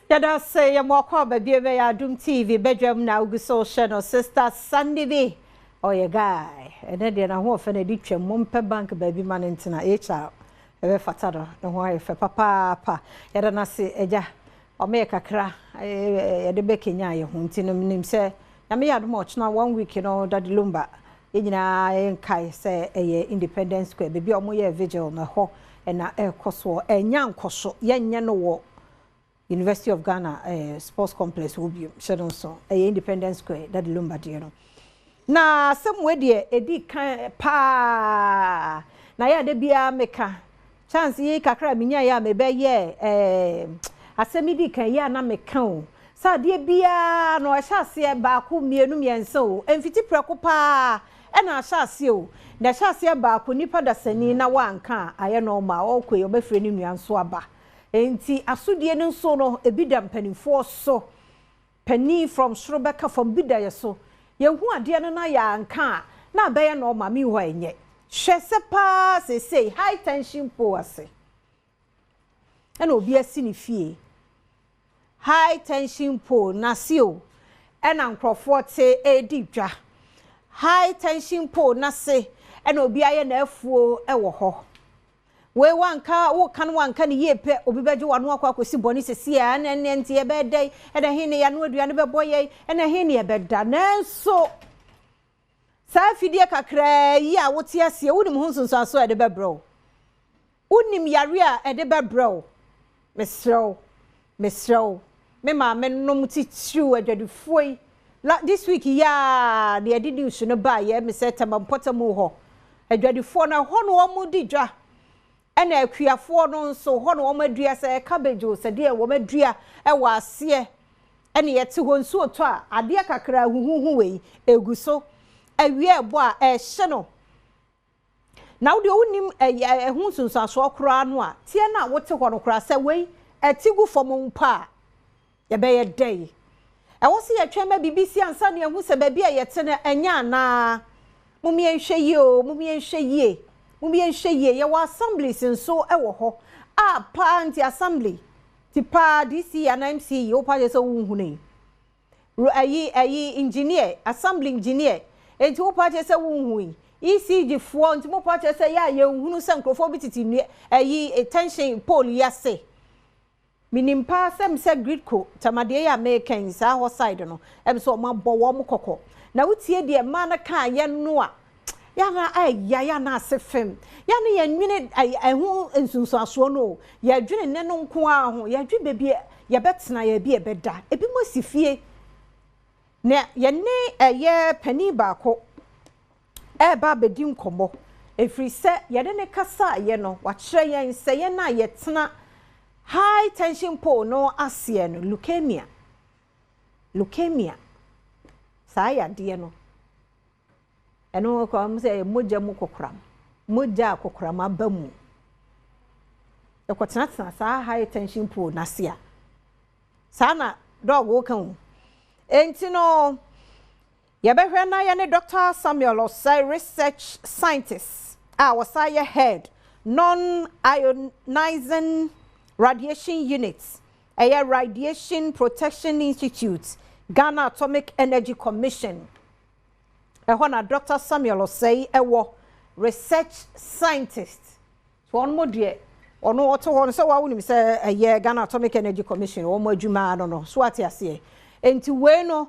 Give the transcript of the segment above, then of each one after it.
Yɛda ase yɛ mo akɔ aba bio bɛyɛ Adom TV badwam na wogu so hyɛ no Sister Sandy bi ɔyɛ guy ɛnɛ deɛ n'ahoɔfɛ na ɛde twam mompɛ bank baabi ma no ntena HR ɛbɛfata no ne ho ayɛ fɛ papaapa yɛda no ase agya ɔma yɛ kakra yɛde bɛkenya yɛ ho nti no menim sɛ Nyame yɛ adom a ɔkyena one week no Daddy Lumba yɛn nyinaa yɛnkae sɛ ɛyɛ Independence Square baabi a wɔyɛɛ vigil no ɛhɔ na ɛrekɔ soɔ ɛnya nkɔso yɛnyɛ no wɔ University of Ghana eh, Sports Complex hɔ bio hyɛ no nso ɛyɛ Independence Square Daddy Lumba deɛ no na asɛm wei deɛ ɛdi kan paa na yɛ ade biara meka Chance yi kakra a minyae a mebɛyɛɛ eh, asɛm yi dii kan yi a na meka o, sɛ adeɛ biara no ɛhyɛ aseɛ baako, mmienu, mmiɛnsa o, ɛmfiti prɛko pa ara ɛna ahyɛ aseɛ o, na ɛhyɛ aseɛ baako nipa dasani na wanka a ayɛ normal, ɔrekɔ yi ɔbɛfrɛ ne nua nso aba. Enti asodie no nso no ebi da mpanimfoɔ so. Panin from soro bɛka fam bi da yɛ so. Yɛhu adeɛ no na yɛanka a, na abɛyɛ normal, meanwhile ɛnyɛ. Hwɛ sɛ paa seesei high tension pole ase ɛna obi asi ne fie. High tension pole n'ase o, ɛna nkurɔfoɔ te redi dwa. High tension pole n'ase ɛna obi ayɛ n'afuo wɔ hɔ. Wei wanka woka no wanka no yie pɛ obi bɛgye w'ano akɔ akɔsi bɔne sesie a ɛna ɛnɛ nti yɛbɛyɛ dɛn ɛna he ne yɛano aduane bɛbɔ yɛn ɛna he ne yɛbɛda nanso saa afidie kakraa yi a wote aseɛ wonim ho nsunsuansoɔ a ɛde bɛbrɛ wo wonim yare a ɛde bɛbrɛ wo mesrɛ wo mesrɛ wo me maame nom titiriw adwadifoɔ yi la this week yi a na yɛde news no baeɛ me sɛ Tema mpɔtamu hɔ adwadifoɔ no ɛhɔ na wɔn di dwa ɛna akuafoɔ no nso hɔ na wɔn adua sɛ cabbage o sɛ deɛ wɔn adua ɛwɔ aseɛ ɛna yɛte hɔ nsuo tɔ a adeɛ kakra huhuhu wei egu so awia ɛbɔ a ɛhyɛ no Na wo deɛ wonnim ɛyɛ ɛho nsunsuansoɔ koraa no a, teɛ no a wote hɔ no koraa sɛ wei ɛte gu fam mpo a, yɛbɛyɛ dɛn? Ɛwɔ sɛ yɛtwɛn ma biribi si ansa na yɛahu sɛ baabi a yɛte no ɛnyɛ anaa? Mom yɛnhwɛ yie oo, mom yɛnhwɛ yie, mom yɛnhwɛ yie. Yɛwɔ assemblies nso wɔ hɔ a paa nti assembly ti paa DCE anaa MCE wopaa kyerɛ sɛ wonhunu yi. Ro ayi ayi engineer, assembly engineer, enti wo paa kyerɛ sɛ wo nhui? ECG foɔ, nti mo paa kyerɛ sɛ yɛ a yɛn nhunu sɛ nkorɔfoɔ bi tete nnua ayi tension pole yi ase? Me nim paa sɛ sɛ Gridco tɛmadeɛ yi a meka yi saa hɔ side no ɛm sɛ wɔn abɔ wɔn kɔkɔ. Na wo tie deɛ mmaa no kaa yɛ no a yɛ a na ɛya yɛ a na ase fem yɛ a na yɛn nwene ɛho nsunsuansoɔ no o yɛ dwene nnɛ no nko ara ho yɛ dwene baabi yɛ bɛ tena yɛ bi yɛ bɛ da ebi mo asi fie na yɛ ne ɛyɛ panin baako ɛreba abɛdi nkɔmmɔ ɛfiri sɛ yɛne ne kasaeɛ no wakyerɛ yɛn sɛ yɛn a yɛtena high tension pole no aseɛ no leukemia leukemia saa yadeɛ no Ɛno koraa wɔn sɛ ɛyɛ mogya mu kokoram. Mogya a kokoram aba mu. Ɛkɔtenatena saa high tension pole no ase a. Saa na dɔg woka o. Enti no, yɛbɛhwɛ na yɛne Dr. Samuel Osei, research scientist a wɔsan yɛ head non-ionizing radiation unit, ɛyɛ Radiation Protection Institute, Ghana Atomic Energy Commission. Ɛhɔ na Dɔkta Samuel Osei wɔ, research scientist. So wɔn mo deɛ, ɔno ɔte hɔ no sɛ wa wonim sɛ ɛyɛ Ghana Atomic Energy Commission wɔn adwuma no no, so ate aseɛ. Enti wei no,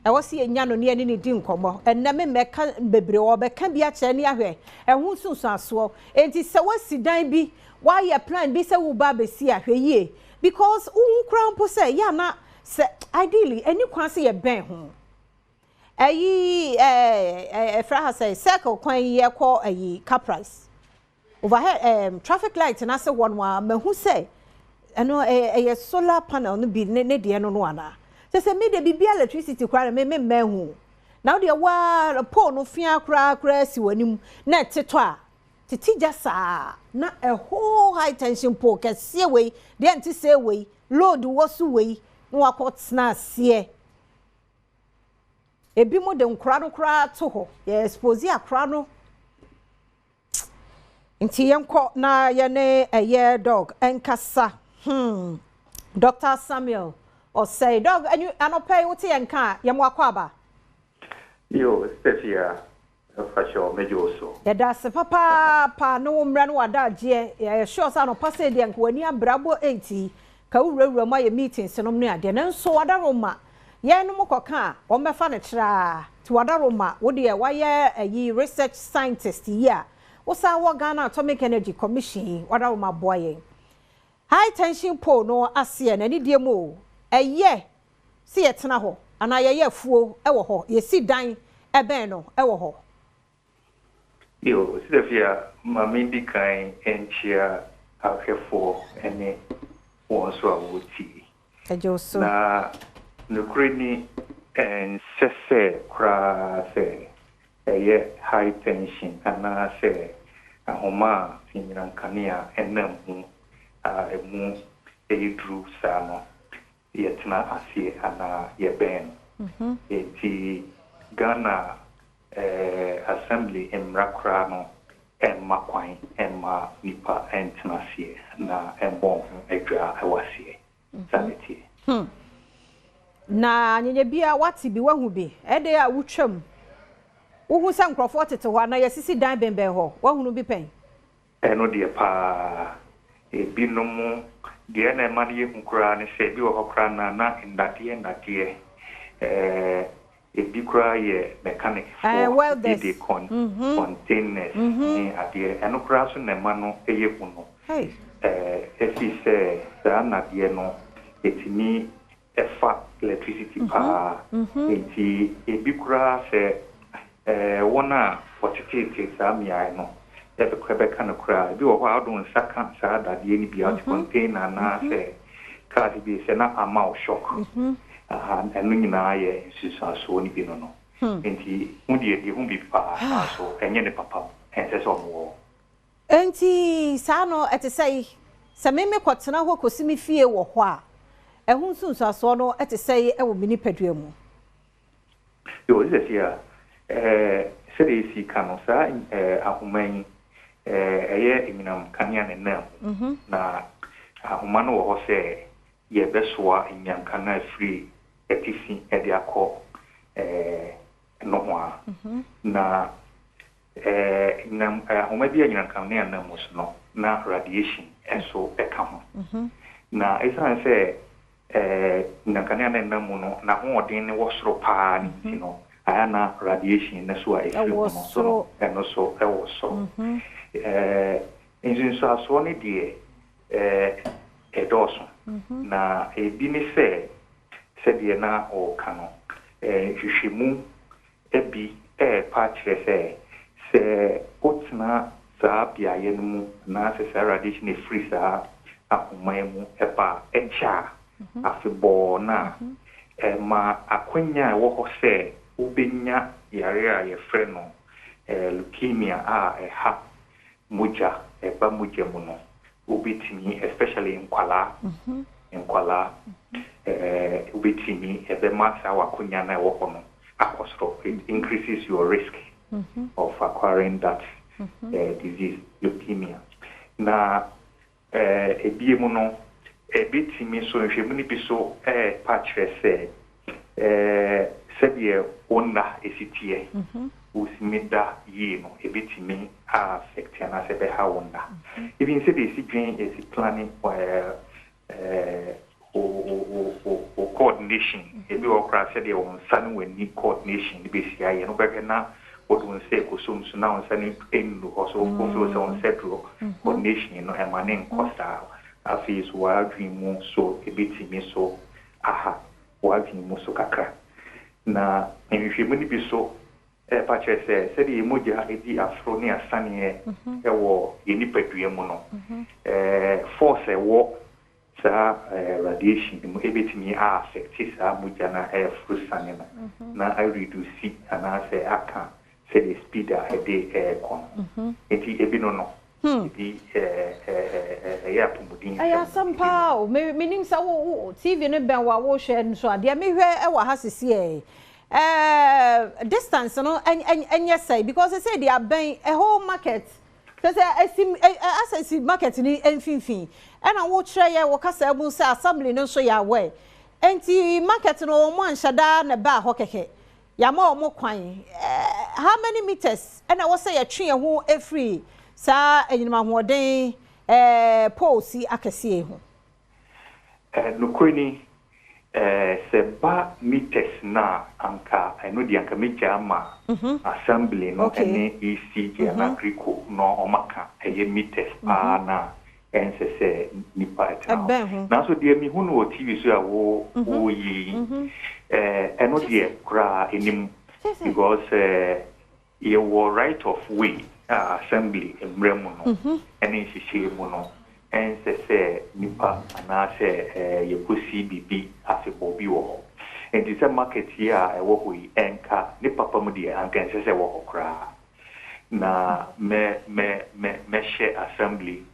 ɛwɔ sɛ yɛnya no ne yɛne no di nkɔmmɔ. Ɛnnɛ me mmɛka bebree, ɔbɛka bi akyerɛ ne ahwɛ ɛho nsunsuansoɔ. Enti sɛ woasi dan bi, woayɛ plan bi sɛ woreba abɛsi a, hwɛ yie. Because wohu koraa mpo sɛ yɛ a na sɛ ideally ɛnni kwan sɛ yɛbɛn ho. Ɛyi ɛɛ ɛfrɛ ha sɛ circle kwan yi ɛkɔ ɛyi Caprice overhead ɛɛm traffic light n'ase hɔ no a mahu sɛ ɛno ɛyɛ ɛyɛ solar panel no bi ne ne deɛ no no anaa kyɛ sɛ me deɛ biribi electricity koraa me me mma ehu na wo deɛ waa pole no fia koraa koraa si w'anim na ɛtetɔ a tete gya saa na a whole high tension pole kɛseɛ wei deɛ nte sɛ wei load wɔ so wei na wakɔ tena aseɛ. Ebinom de nkora no koraa to hɔ. Yɛ expose akora no. Nti yɛnkɔ na yɛne ɛyɛ Doc nkasa. Dr. Samuel Osei. Doc, anɔpa yi wote yɛn ka a, yɛma wakɔ aba. Yo, Stefia, fahyɛ megye wo so. Yɛda ase papaapa ne wo mmerɛ no wada agyeɛ. Yɛyɛ sure sɛ anɔpa sɛ deɛ nka w'ani abere abɔ 8 yi ka wowurawura mu ayɛ meetings nom ne adeɛ, nanso wadaroma yɛnom kɔka a wɔmmɛfa no kyerɛa. Nti wadaroma wo deɛ wayɛ ayi research scientist yi a wosan wɔ Ghana Atomic Energy Commission yi, wadaroma boa yɛn. High tension pole no aseɛ n'ani die mu o, ɛyɛ sɛ yɛtena hɔ anaa yɛyɛ afuo ɛwɔ hɔ, yɛsi dan ɛbɛn no ɛwɔ hɔ? Yo, Stefia, ma mendi kan nkyia ahwɛfoɔ ne wɔn nso a wɔtie. Ɛgye wo so. Na nokorɛ ni, ɛnsɛ sɛ koraa sɛ ɛyɛ high tension anaasɛ ahoma a anyinam kanea ɛnam mu a ɛmu ɛyɛ duru saa no, yɛtena aseɛ anaa yɛbɛn no. Enti Ghana assembly mmara koraa no ɛmma kwan ɛmma nipa ɛntena aseɛ na ɛmbɔ ho adwa ɛwɔ aseɛ. Saa na ɛteɛ. Na anyanya bia wate bi, wahu bi, ɛde a wotwam wohu sɛ nkurɔfoɔ tete hɔ anaa yɛsisi dan bɛnbɛn hɔ, wahunu bi pɛn? Ɛno deɛ paa, ebinom deɛ na ɛma no yɛ hu koraa ne sɛ ebi wɔ hɔ koraa na nnadeɛ nnadeɛ, ebi koraa yɛ mechanicfoɔ ebi welders. De containers ne adeɛ. Ɛno koraa so na ɛma no yɛ hu no. Ɛfiri sɛ saa nnadeɛ no ɛtumi ɛfa electricity paa, nti ebi koraa sɛ wɔn a wɔtetete saa mmeaeɛ no ɛbɛka no koraa, ebi wɔ hɔ a wode wo nsa ka saa dadeɛ no bi a ɔte container anaasɛ cars bi sɛ na ama wo shock. Aha, ɛno nyinaa yɛ nsunsuansoɔ no bi no. Nti ho deɛ deɛ ho bi paa, nanso ɛnyɛ ne papa, ɛnsɛ sɛ ɔmo wɔ. Enti saa no ɛte sɛ yi sɛ meme kɔtena hɔ kɔsi me fie wɔ hɔ a, ɛho nsunsuansoɔ no ɛte sɛ yi ɛwɔ me nipadua mu? Yo, sɛ si a sɛdeɛ esi ka no, saa ahoma yi ɛyɛ anyinam kanea ne nam mu, na ahoma no wɔ hɔ sɛ yɛbɛsoa anyinam kanea afiri atifi ɛde akɔ nohoa, na nam ahoma bi a anyinam kanea nam mu so no na radiation ɛso ɛka ho. Na ɛsiane sɛ anyinam kanea no nam mu no n'ahoɔden no wɔ soro paa ne nti no, ayɛ na radiation no so a ɛfiri mu ɛwɔ no so no soro. Ɛno so ɛwɔ soro. Nsunsuasoɔ no deɛ ɛdɔɔso, na ebi ne sɛ sɛdeɛ na ɔreka no, nhwehwɛmu bi ɛɛpa kyerɛ sɛ sɛ wotena saa beaeɛ no mu anaasɛ saa radiation ɛfiri saa ahoma yi mu ɛba a ɛkyɛ a afebɔɔ no a, ɛma akwanya a ɛwɔ hɔ sɛ wobɛnya yare a yɛfrɛ no leukemia a ɛha mogya, ɛba mogya mu no, wobɛtumi, especially nkwalaa nkwalaa, wobɛtumi ɛbɛma saa wakonya no a ɛwɔ hɔ no akɔ soro. It increases your risk of acquiring that disease, leukemia. Na ebie mu no, ebɛtumi so nhwɛmu no bi so ɛɛpa kyerɛ sɛ sɛdeɛ wo nna esi teɛ, wosimi da yie no, ebɛtumi affect anaasɛ ɛbɛha wo nna. Even sɛdeɛ esi dwen, esi planning, ɛɛ ɛɛ wo wo wo wo coordination, ebi wɔ koraa sɛdeɛ wo nsa ne w'ani coordination ne bɛsi ayɛ no, bɛhwɛ na wode wo nsa ekosom so na wo nsa no nnuru hɔ so, wo feel sɛ wo nsa duru hɔ, coordination no ɛma ne nkɔ saa. Afei so w'adwene mu so, ebɛtumi so aha w'adwene mu so kakra. Na nhwehwɛmu no bi so ɛpa kyerɛ sɛ sɛdeɛ yɛn mogya edi aforo ne asaneɛ ɛwɔ yɛn nipadua mu no, force a ɛwɔ saa radiation no mu ebɛtumi a affect saa mogya no a ɛɛforo sane no na areduce anaasɛ aka sɛdeɛ speed a ɛde ɛɛkɔ no. Nti ebi no ebi ɛɛ ɛɛ ɛyɛ apɔmuden. Ɛyɛ asɛm paa o. Me menim sɛ wo TV no bɛn wo a wohwɛ nso adeɛ mehwɛ ɛwɔ ha sisi ɛ distance no ɛnyɛ sɛe because sɛ deɛ abɛn a whole market. Kyerɛ sɛ ɛsi asɛ si market no mfimfini. Ɛna wokyerɛ yɛ wɔ kasa mu sɛ assembly no nso yɛ aware. Enti market no wɔn anhyɛ daa na ɛbaa hɔ kɛkɛ. Yɛama wɔn kwan. How many meters ɛna ɛwɔ sɛ yɛtwe yɛn ho efiri saa anyinam ahoɔden poles yi akɛseɛ yi ho? Nokorɛ ni, sɛ ba meters no a, anka ɛno deɛ anka mɛgya ama assembly no ne ECG anaa GRIDCo na ɔmaka ɛyɛ meters paa na ɛnsɛ sɛ nipa ɛtena hɔ. Nanso deɛ mehu no wɔ TV so a woyi yi, ɛno deɛ koraa ɛnim because yɛwɔ right of way a assembly mmerɛ mu no ɛne nhyehyɛe mu no, ɛnsɛ sɛ nipa anaasɛ yɛkɔsi biribi afebɔ bi wɔ hɔ. Nti sɛ market yi a ɛwɔ hɔ yi, ɛnka ne papa mu deɛ, anka ɛnsɛ sɛ ɛwɔ hɔ koraa. Na mɛ mɛ mɛ mɛhyɛ assembly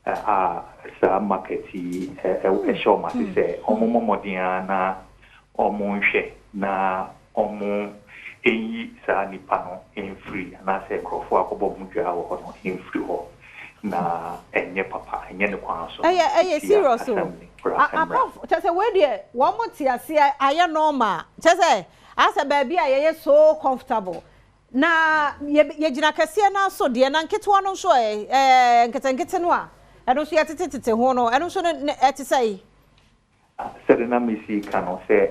a saa market yi ɛhyɛ ɔmo ase sɛ ɔmo mmɔ mmɔden a na ɔmo nhwɛ na ɔmo ɛnyi saa nipa no mfiri anaasɛ nkurɔfoɔ akɔbɔ mo dwa wɔ hɔ no mfiri hɔ, na ɛnyɛ papa, ɛnyɛ ne kwan so. Ɛyɛ serious o. Apart, kyerɛ sɛ wei deɛ wɔn mo te aseɛ ayɛ normal, kyerɛ sɛ asɛ baabi a yɛyɛ so comfortable na yɛgyina kɛseɛ no so deɛ, na nketewa no nso ɛ ɛɛ nketenkete no a ɛno nso yɛtetetete ho no, ɛno nso no ɛte sɛ yi? Sɛde na mesi ka no sɛ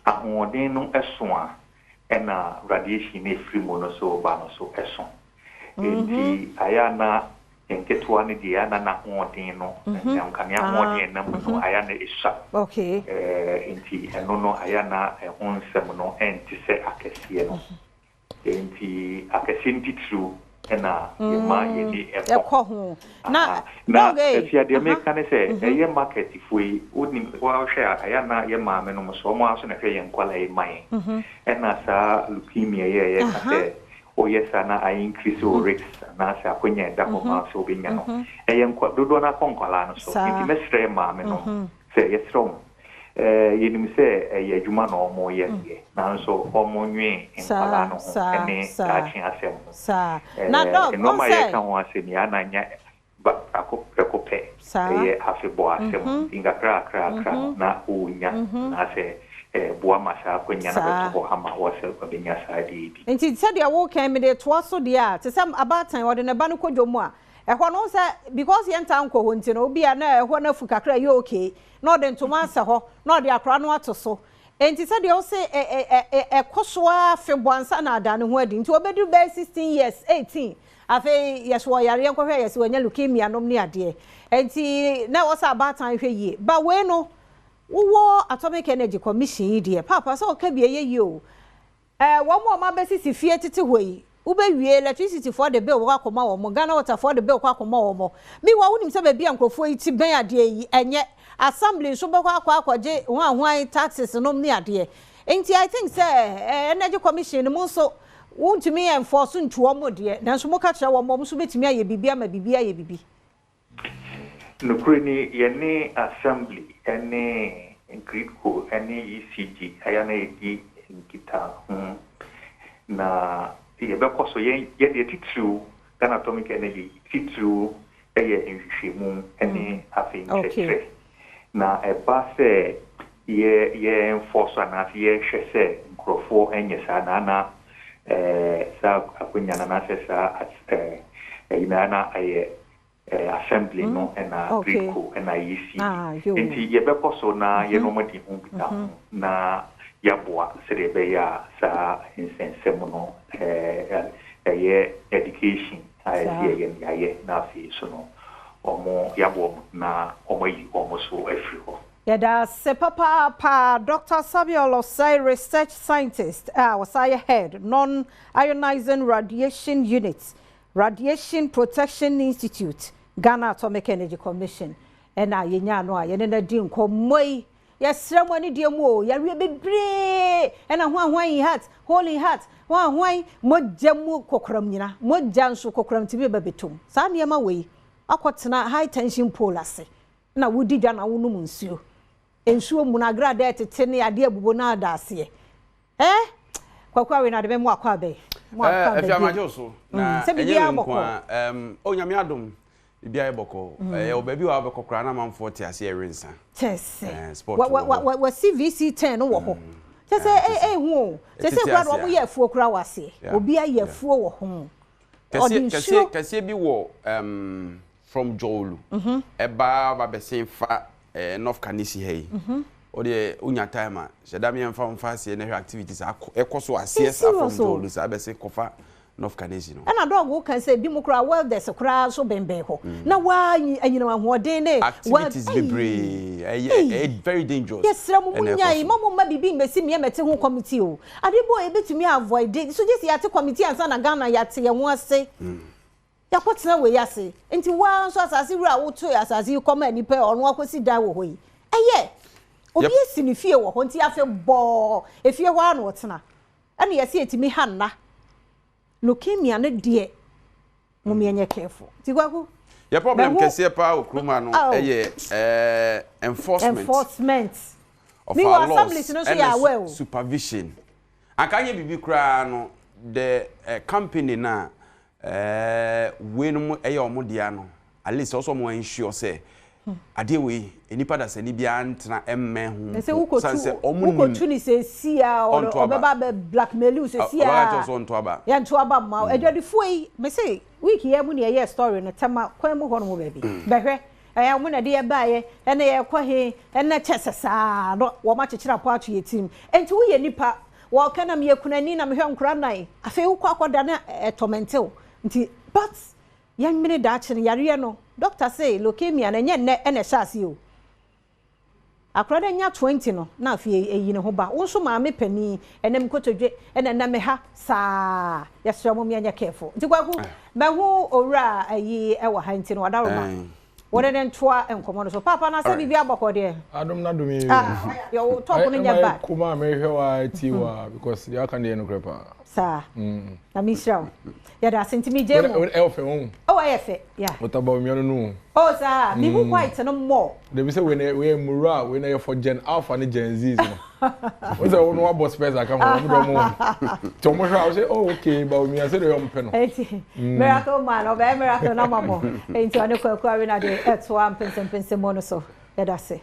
ahoɔden no ɛso a, ɛna radiation no efiri mu no so ba no so ɛso. Nti ayɛ a na nketewa no deɛ, ana n'ahoɔden no, nkanea ahoɔden ɛnam mu no ayɛ na esua. Nti ɛno no ayɛ na ɛho nsɛm no ɛnte sɛ akɛseɛ no. Nti akɛseɛ no titiriw ɛna yɛma yɛni ɛkɔ ɛkɔ ho na na afia deɛ meka ne sɛ ɛyɛ market foɔ yi, wonim, wɔahwɛ a ɛyɛ na yɛ maame nom so ɔmo aso na ɛhwɛ yɛn nkwala yi ma yɛn. Ɛna saa leukemia yɛ yɛka sɛ woyɛ saa na ayɛ increase wo risk anaasɛ akɔnya ɛda hɔ ma sɛ wobɛnya no, ɛyɛ nkwa dodoɔ no akɔ nkwalaa no so. Nti mɛsrɛ maame nom sɛ yɛsrɛ wɔn, yɛnim sɛ ɛyɛ adwuma na ɔmo yɛ deɛ, nanso ɔmo nwe nkwalaa no ho ɛne daakye asɛm ho. Nneɛma a yɛka ho asɛm yi ana nyɛ baako prɛko pɛ, ɛyɛ afebɔ asɛm. Nti nkakra kakra kakra no na ɔnya anaasɛ boa ma saa akɔnya no bɛtɔ hɔ ama wɔ sɛ ɔbɛnya saa deɛ bi. Nti sɛdeɛ wokan mede toa so deɛ a, te sɛ abaatan ɔde ne ba no kɔ dwom a, ɛhɔ no sɛ because yɛnta nkɔ hɔ nti no, obi a na ɛhɔ no afu kakra yɛ okay na ɔde ntoma asɛ hɔ na ɔde akora no ato so. Nti sɛdeɛ wo se ɛkɔ so a afebɔ ansa na ada ne ho adi, nti wɔbɛduru bɛyɛ 16 years, 18, afei yɛso ɔyareɛ nkɔhwɛ, yɛsɛ wɔanya leukemia nom ne adeɛ. Nti na ɛwɔ sɛ abaatan hwɛ yie. Ba wei no, wowɔ Atomic Energy Commission yi deɛ, paapa sɛ ɔka bi ɛyɛ yie o. Wɔn a wɔn abɛsisi fie tete hɔ yi, wobɛwie electricity foɔ de bill kɔ akɔma wɔn, Ghana Water foɔ de bill kɔ akɔma wɔn. Meanwhile, wonim sɛ baabi a nkurɔfoɔ yi ti bɛn adeɛ yi, ɛnyɛ assembly nso bɛkɔ akɔgye hwan hwan taxes nom ne adeɛ. Nti I think sɛ Energy Commission no mu nso wontumi enforce ntu wɔn deɛ, nanso moka kyerɛ wɔn, wɔn nso bɛtumi ayɛ biribi ama biribi ayɛ biribi. Nokorɛ ni, yɛne assembly ne GRIDCo ne ECG ayɛ na yɛdi nkitaho, na yɛbɛkɔ so. Yɛn yɛdeɛ titiriw, Ghana Atomic Energy titiriw yɛ nhwehwɛmu ne afei nkyerɛkyerɛ. Na ɛba sɛ yɛ yɛ enforce anaasɛ yɛhwɛ sɛ nkurɔfoɔ nyɛ saa na ana saa akonnwa no anaasɛ saa ɛyi na ana ɛyɛ assembly no ɛna GRIDCo ɛna ECG. Nti yɛbɛkɔ so na yɛn wɔn di ho nkita ho na yɛaboa sɛdeɛ ɛbɛyɛ a saa nsɛnsɛm no ɛyɛ education a ɛsɛ yɛyɛ no yɛayɛ, na afei so no wɔn yɛaboa wɔn na wɔn ayi wɔn so afiri hɔ. Yɛda ase papaapa, Dr Samuel Osei, research scientist a wɔsan yɛ head, Non-Ionizing Radiation Unit, Radiation Protection Institute, Ghana Atomic Energy Commission, ɛna yɛnya no a yɛne no adi nkɔmmɔ yi. Yɛsrɛ mu ani deɛ mu o, yareɛ bebree ɛna ho ahoan in heart, hole in heart, ho ahoan, mogya mu kokoram nyina, mogya nso kokoram tumi ba bɛtom. Saa nneɛma wei akɔtena high tension pole ase na wodi dwa na wonom nsuo, nsuo mu na agradaa tete ne adeɛ abubo na ada aseɛ. Kwaku awe na de bɛmo akɔ abɛn. Mo akɔ aba Ɛfi bio. amagye wo so. Na Sɛ ɛnyɛ biribiara wei nko bɔkɔɔ. ara. Oh, Nyame adom, biribiara yɛ bɔkɔɔ. Yɛwɔ baabi wɔ a wobɛkɔ koraa na amanfoɔ te aseɛ rewe nsa. Kyɛ sɛ, Spot wa wɔ wa hɔ. wa wasi VC10 no wɔ hɔ. Kyɛ sɛ, Kyɛ sɛ, ɛɛhu o. Sɛsei ɛtete koraa ase deɛ a. wɔyɛ afuo koraa wɔ aseɛ. Obi ayɛ afuo wɔ ho. Ɔde Kɛseɛ, kɛseɛ, nsuo. kɛseɛ bi wɔ from Dzorwulu ɛba ba bɛsen fa North Kaneshie ha yi. Wo deɛ wonya time a, hyɛ da meɛmfa wo mfa aseɛ na hwɛ activities a akɔ ɛkɔ so aseɛ It's saa from serious o. Dzorwulu saa bɛsen kɔfa North Kaneshie no. Ɛna dɔg wo kan sɛ ebi mo koraa welders koraa nso bɛnbɛn hɔ na waa anyinam ahoɔden ne weld Activities ei bebree ɛyɛ ei ɛyɛ very dangerous yɛsrɛ mo mo ɛna ɛkɔ nyae so. ma mo mma biribi mmɛsi meɛ mɛte ho committee o ade bi wɔ yɛbɛtumi a avoid so gye sɛ yɛate committee ansa na Ghana yɛate yɛn ho ase yɛakɔtena wei ase nti waa nso asase wura a wotoe asase yi kɔma nipa a ɔno akɔsi dan wɔ hɔ yi ɛyɛ obi asi ne fie wɔ hɔ nti afe bɔɔ efie hɔ ara na ɔtena ɛna yɛsɛ yɛtumi ha nna leukemia no deɛ mom yɛnyɛ careful nti Kwaku Yɛ problem mahu kɛseɛ paa wɔ kurom ha no oh ɛyɛ enforcement enforcement of mewɔ our laws assemblies no nso yɛ ɛna aware o supervision. Anka anyɛ biribi koraa no the company no a weinom ɛyɛ wɔn dea no at least ɛwɔ sɛ wɔn ensure sɛ adeɛ wei nnipa dasani biara ntena mmɛn ho Ɛsɛ mpo sane wokɔtu sɛ wɔn nim wokɔtu ne sɛsi a ɔnto aba. ɔbɛba abɛ blackmail wo sɛsi Ɔbɛka kyerɛ a wo sɛ ɔnto aba. yɛnto aba mma wo. Adwadifoɔ yi mese week yi mu ne yɛyɛɛ story no Tema kwan mu hɔ nom baabi bɛhwɛ ɛɛ wɔn na ɛde yɛ baeɛ ɛna yɛkɔ he ɛna kyɛ sɛ saa no wɔn akyekyere apɔ ato yɛ tirim nti woyɛ nipa wɔka na meyɛ kunani na mehwɛ nkora nan afei wokɔ akɔda na ɛtɔmɛnte wo nti but yɛnwene daakye no yareɛ no doctor se leukemia no ɛnyɛ nnɛ ɛna ɛhyɛ aseɛ o akora no anya 20 no na afei ɛyi ne ho ba wo nso maame panin ɛnam nkotodwe ɛna ɛnam ha saa yɛsrɛ mo yɛnyɛ careful nti Kwaku mahu owura ayi ɛwɔ ha nti no wadaroma wɔde ne ntoa nkɔmmɔ no so paapa na sɛ biribi abɔkɔ deɛ Adom na dom yi. Ah, yɛ wo top no nyɛ bad. Kuma mehwɛ wa tie wa because deɛ aka deɛ nokorɛ paa. Saa na mehyira wo yɛda ase nti megye mu. Ɛwɔ fɛ wɔn. Oh, ɛyɛ fɛ yeah. Wɔtaba onua no no. Oh saa mehu white no more. Dabi sɛ wei na wei mura wei na yɛ for Gen Alpha ne Gen Z no. Wọ́n sɛ wɔn wabɔ spurs aka ho wɔn dɔm wɔn. Tí wɔn hwɛ a wɔn sɛ oh okay ba onua sɛ deɛ wɔn pɛ no. Eti miracle man ɔbɛyɛ miracle na ma mɔ nti ɔne Kwaku Arena de ɛtoa mpɛnsɛmpɛnsɛmu no so yɛda ase.